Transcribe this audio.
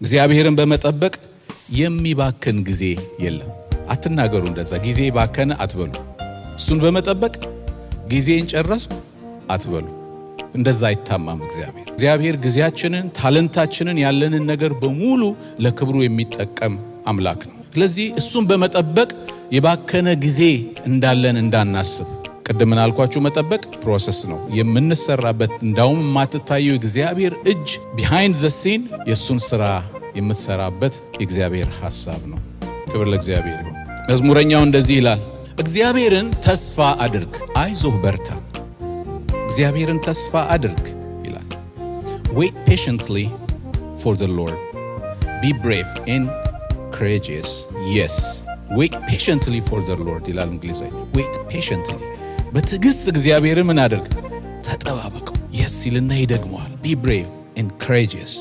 እግዚአብሔርን በመጠበቅ የሚባክን ጊዜ የለም። አትናገሩ እንደዛ፣ ጊዜ ባከነ አትበሉ። እሱን በመጠበቅ ጊዜን ጨረስኩ አትበሉ። እንደዛ አይታማም እግዚአብሔር። እግዚአብሔር ጊዜያችንን፣ talent ኣችንን፣ ያለንን ነገር በሙሉ ለክብሩ የሚጠቀም አምላክ ነው። ስለዚህ እሱን በመጠበቅ የባከነ ጊዜ እንዳለን እንዳናስብ። ቅድም እንዳልኳችሁ፣ መጠበቅ process ነው የምንሰራበት። እንዳውም የማትታየው እግዚአብሔር እጅ behind the scene የእሱን ስራ የምትሰራበት የእግዚአብሔር ሐሳብ ነው። ክብር ለእግዚአብሔር ይሁን። መዝሙረኛው እንደዚህ ይላል፣ እግዚአብሔርን ተስፋ አድርግ፣ አይዞህ በርታ። እግዚአብሔርን ተስፋ አድርግ ይላል። Wait patiently for the Lord, be brave and courageous. Yes, wait patiently for the Lord ይላል እንግሊዝኛ። Wait patiently፣ በትዕግስት እግዚአብሔርን ምን አድርግ? ተጠባበቀው። Yes ይልና ይደግመዋል። Be brave and courageous.